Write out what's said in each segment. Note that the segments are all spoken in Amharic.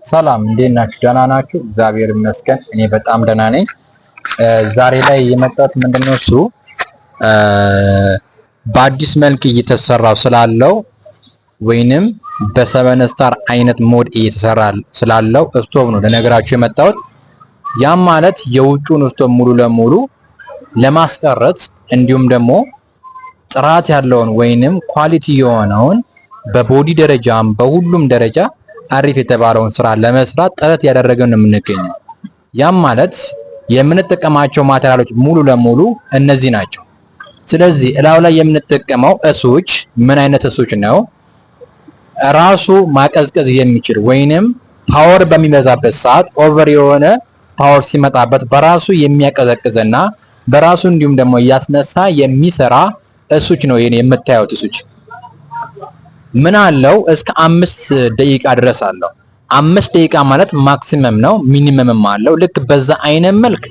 ሰላም፣ እንዴት ናችሁ? ደህና ናችሁ? እግዚአብሔር ይመስገን እኔ በጣም ደህና ነኝ። ዛሬ ላይ የመጣሁት ምንድነው፣ እሱ በአዲስ መልክ እየተሰራው ስላለው ወይንም በ seven star አይነት mode እየተሰራ ስላለው ስቶቭ ነው ለነገራችሁ የመጣሁት። ያም ማለት የውጩን ስቶቭ ሙሉ ለሙሉ ለማስቀረት እንዲሁም ደግሞ ጥራት ያለውን ወይንም quality የሆነውን በ body ደረጃም በሁሉም ደረጃ አሪፍ የተባለውን ስራ ለመስራት ጥረት ያደረገን ነው የምንገኘው። ያም ማለት የምንጠቀማቸው material ኦች ሙሉ ለሙሉ እነዚህ ናቸው። ስለዚህ እላዩ ላይ የምንጠቀመው እሱች ምን አይነት እሱች ነው? ራሱ ማቀዝቀዝ የሚችል ወይንም power በሚበዛበት ሰዓት፣ over የሆነ power ሲመጣበት በራሱ የሚያቀዘቅዝና በራሱ እንዲሁም ደግሞ እያስነሳ የሚሰራ እሱች ነው። ይሄን የምታዩት እሱች ምን አለው? እስከ 5 ደቂቃ ድረስ አለው። 5 ደቂቃ ማለት maximum ነው፣ minimum ም አለው። ልክ በዛ አይነት መልክ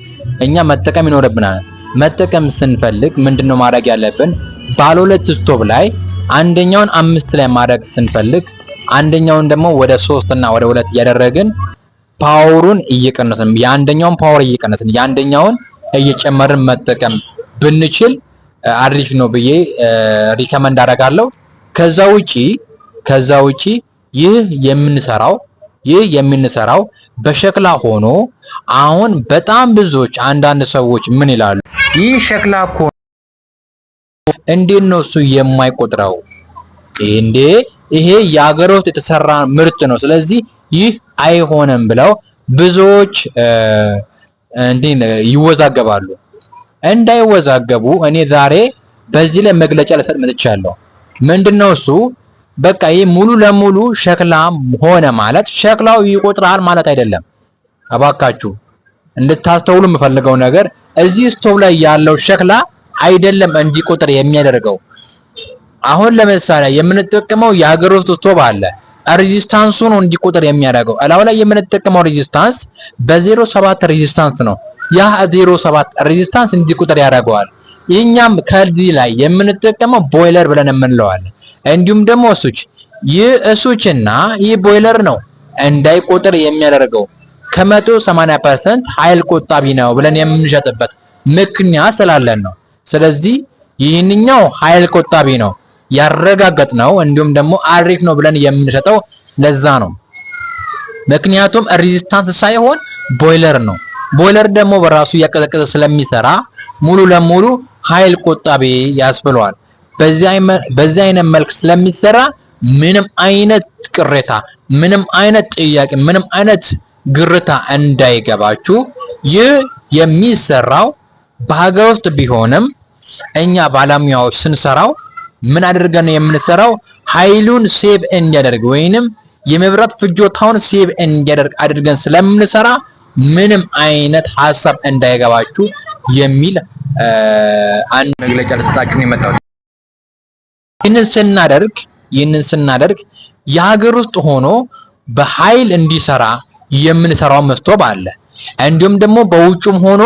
እኛ መጠቀም ይኖርብናል። መጠቀም ስንፈልግ ምንድነው ማድረግ ያለብን? ባለ ሁለት ስቶቭ ላይ አንደኛውን 5 ላይ ማድረግ ስንፈልግ አንደኛውን ደግሞ ወደ 3 እና ወደ 2 እያደረግን power ኡን እየቀነስን፣ የአንደኛውን power እየቀነስን የአንደኛውን እየጨመርን መጠቀም ብንችል አሪፍ ነው ብዬ recommend አደርጋለሁ። ከዛ ውጪ ይህ የምንሰራው በሸክላ ሆኖ አሁን በጣም ብዙዎች አንዳንድ ሰዎች ምን ይላሉ? ይህ ሸክላ እኮ እንዴት ነው እሱ የማይቆጥረው? እንዴ፣ ይሄ የሀገር ውስጥ የተሰራ ምርት ነው። ስለዚህ ይህ አይሆንም ብለው ብዙዎች እንዴ ይወዛገባሉ። እንዳይወዛገቡ እኔ ዛሬ በዚህ ላይ መግለጫ ልሰጥ መጥቻለሁ። ምንድነው እሱ? በቃ ይህ ሙሉ ለሙሉ ሸክላ ሆነ ማለት ሸክላው ይቆጥራል ማለት አይደለም። እባካችሁ እንድታስተውሉ የምፈልገው ነገር እዚህ ስቶቭ ላይ ያለው ሸክላ አይደለም እንዲቆጥር የሚያደርገው። አሁን ለምሳሌ የምንጠቀመው የሀገር ውስጥ ስቶቭ አለ። Resistance ኡ ነው እንዲቆጥር የሚያደርገው። እላዩ ላይ የምንጠቀመው resistance በ0.7 resistance ነው። ያ 0.7 resistance እንዲቆጥር ያደርገዋል። ይህኛም ከዚህ ላይ የምንጠቀመው ቦይለር ብለን የምንለዋለን። እንዲሁም ደግሞ እሱች፣ ይህ እሱችና ይህ ቦይለር ነው እንዳይቆጥር የሚያደርገው። ከ180% ኃይል ቆጣቢ ነው ብለን የምንሸጥበት ምክንያት ስላለን ነው። ስለዚህ ይህንኛው ኃይል ቆጣቢ ነው ያረጋገጥ ነው፣ እንዲሁም ደግሞ አሪፍ ነው ብለን የምንሸጠው ለዛ ነው። ምክንያቱም resistance ሳይሆን ቦይለር ነው። ቦይለር ደግሞ በራሱ እያቀዘቀዘ ስለሚሰራ ሙሉ ለሙሉ ኃይል ቆጣቢ ያስብለዋል። በዚህ አይነት መልክ ስለሚሰራ ምንም አይነት ቅሬታ፣ ምንም አይነት ጥያቄ፣ ምንም አይነት ግርታ እንዳይገባችሁ፣ ይህ የሚሰራው በሀገር ውስጥ ቢሆንም እኛ ባለሙያዎች ስንሰራው ምን አድርገን ነው የምንሰራው? ኃይሉን save እንዲያደርግ ወይንም የመብራት ፍጆታውን save እንዲያደርግ አድርገን ስለምንሰራ ምንም አይነት ሀሳብ እንዳይገባችሁ የሚል አንድ መግለጫ ልሰጣችሁ ነው የመጣሁት። ይህንን ስናደርግ የሀገር ውስጥ ሆኖ በኃይል እንዲሰራ የምንሰራው መስቶብ አለ። እንዲሁም ደግሞ በውጩም ሆኖ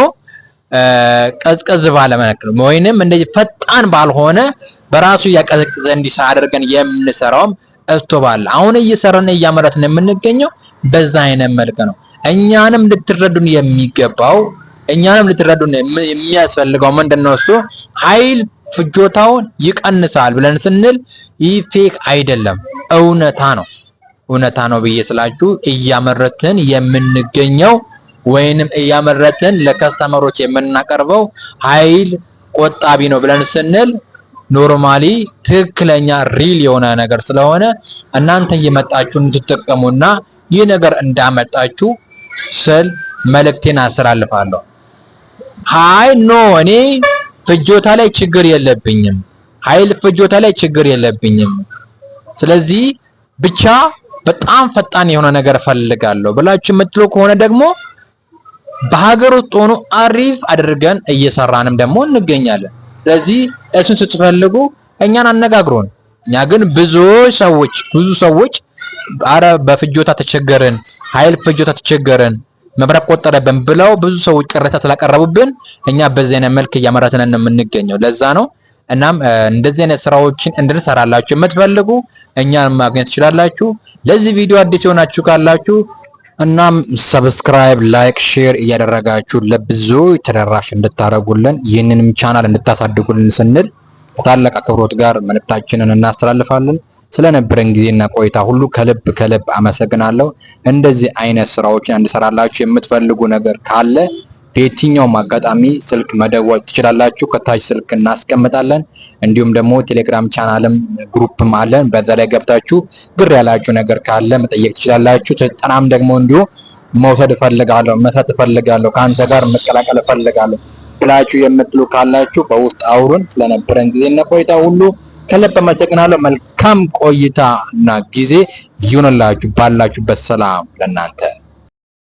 ቀዝቀዝ ባለ መልክ ወይንም እንደዚህ ፈጣን ባልሆነ በራሱ እያቀዘቀዘ እንዲሰራ አድርገን የምንሰራውም እስቶብ አለ። አሁን እየሰራን እያመረትን የምንገኘው በዛ አይነት መልክ ነው። እኛንም ልትረዱን የሚያስፈልገው ምንድነው? እሱ ኃይል ፍጆታውን ይቀንሳል ብለን ስንል ይህ fake አይደለም፣ እውነታ ነው። እውነታ ነው ብዬ ስላችሁ እያመረትን የምንገኘው ወይንም እያመረትን ለ customer ኦች የምናቀርበው ኃይል ቆጣቢ ነው ብለን ስንል normally ትክክለኛ real የሆነ ነገር ስለሆነ እናንተ እየመጣችሁ እንድትጠቀሙና ይህ ነገር እንዳመጣችሁ ስል መልእክቴን አስተላልፋለሁ። ሃይ no፣ እኔ ፍጆታ ላይ ችግር የለብኝም፣ ኃይል ፍጆታ ላይ ችግር የለብኝም። ስለዚህ ብቻ በጣም ፈጣን የሆነ ነገር ፈልጋለሁ ብላችሁ የምትሉ ከሆነ ደግሞ በሀገር ውስጥ ሆኖ አሪፍ አድርገን እየሰራንም ደግሞ እንገኛለን። ስለዚህ እሱን ስትፈልጉ እኛን አነጋግሩን። እኛ ግን ብዙ ሰዎች አረ በፍጆታ ተቸገርን፣ ኃይል ፍጆታ ተቸገርን፣ መብራት ቆጠረብን ብለው ብዙ ሰዎች ቅሬታ ስላቀረቡብን እኛ በዚህ አይነት መልክ እያመረትን ነው የምንገኘው። ለዛ ነው። እናም እንደዚህ አይነት ስራዎችን እንድንሰራላችሁ የምትፈልጉ እኛን ማግኘት ትችላላችሁ። ለዚህ ቪዲዮ አዲስ የሆናችሁ ካላችሁ እናም subscribe፣ like፣ share እያደረጋችሁ ለብዙ ተደራሽ እንድታደርጉልን፣ ይህንንም ቻናል እንድታሳድጉልን ስንል ከታላቅ አክብሮት ጋር መልእክታችንን እናስተላልፋለን። ስለነበረን ጊዜና ቆይታ ሁሉ ከልብ ከልብ አመሰግናለሁ። እንደዚህ አይነት ስራዎችን እንድሰራላችሁ የምትፈልጉ ነገር ካለ በየትኛውም አጋጣሚ ስልክ መደወል ትችላላችሁ። ከታች ስልክ እናስቀምጣለን። እንዲሁም ደግሞ ቴሌግራም ቻናልም group ም አለን። በዛ ላይ ገብታችሁ ግር ያላችሁ ነገር ካለ መጠየቅ ትችላላችሁ። ስልጠናም ደግሞ እንዲሁ መውሰድ እፈልጋለሁ፣ መስራት እፈልጋለሁ፣ ከአንተ ጋር መቀላቀል እፈልጋለሁ ብላችሁ የምትሉ ካላችሁ በውስጥ አውሩን። ስለነበረን ጊዜና ቆይታ ሁሉ ከልብ አመሰግናለሁ። መልካም ቆይታ እና ጊዜ ይሁንላችሁ። ባላችሁበት ሰላም ለእናንተ።